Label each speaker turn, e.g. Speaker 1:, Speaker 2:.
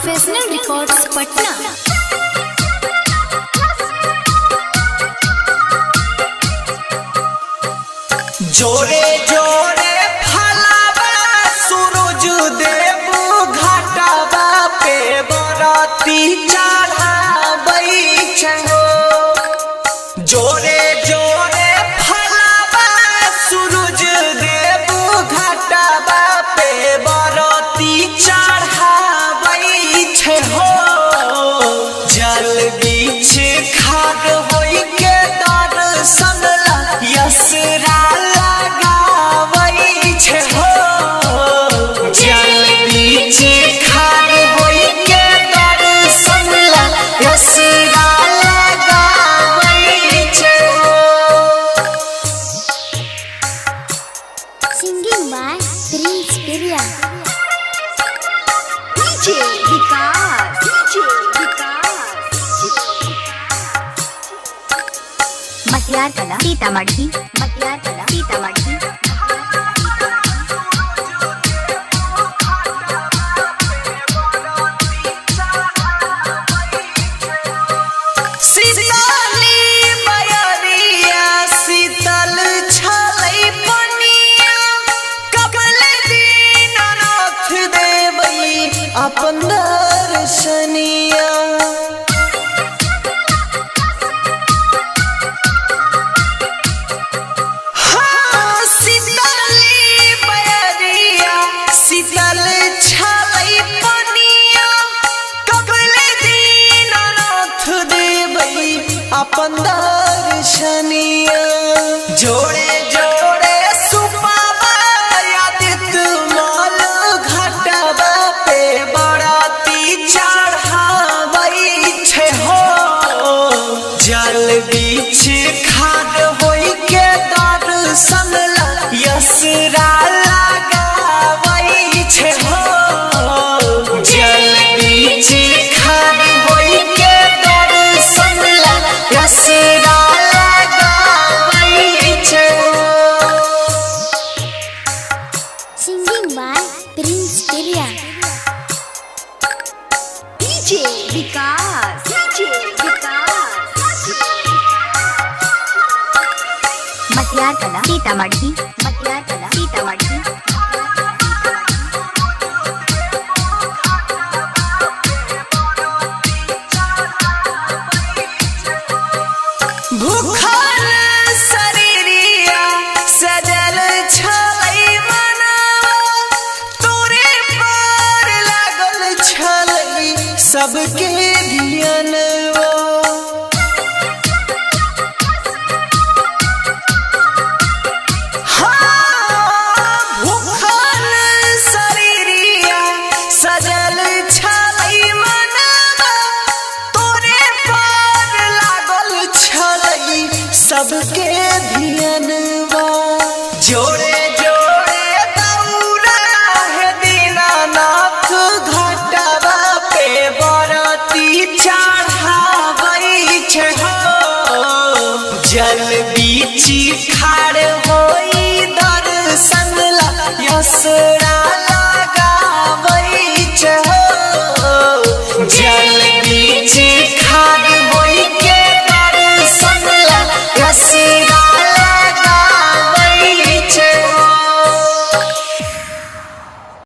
Speaker 1: Professional records Patna.
Speaker 2: जोरे जोरे फलावा सूरज देव घाटवा पे बरती चढ़ाबै छहो। जोरे जोरे फलावा सूरज देव घाटवा पे बरती चढ़ाबै छहो। जल बीच खाड़ होई के दर्शन ला यसरा लगाबै छहो। जल बीच खाड़ होई के दर्शन ला यसरा लगाबै छहो।
Speaker 1: Singing by Prince Piriya. DJ Vikas, DJ Vikas.
Speaker 3: Matiyar Kala Sitamarhi, Matiyar Kala Sitamarhi.
Speaker 2: Sitali बयरिया शीतल छलै पनिया, कबल दीनानाथ देबै अपन दर्शनिया। हाँ, शीतली बयरिया शीतल छलै पनिया, कबल दीनानाथ देबै अपन दर्शनिया। जोड़े जोड़े सुपावा आदित्य माल घाटवा पे बराती चढ़ाबै छै हो। जल बीच खाड़ होई के दर्शन ला यसरा लगाबै छै हो। जल बीच खाड़ होई के दर्शन ला यसरा लगाबै छै हो।
Speaker 1: Singing by Prince Piriya.
Speaker 3: DJ Vikas, DJ Vikas. Matiyar Kala Sitamarhi, Matiyar Kala Sitamarhi.
Speaker 2: भूखल शरीरिया सजल छलै मनवा, तोरे पार लागल छलै सबके धियनवा। हाँ, भूखल शरीरिया सजल छलै मनवा, तोरे पार लागल छलै सबके धियनवा। जोड़े जोड़े दौड़ा हे दीनानाथ घाटवा पे बरती चढ़ाबै छै हो। जल बीच खाड़ होई दर्शन ला यसरा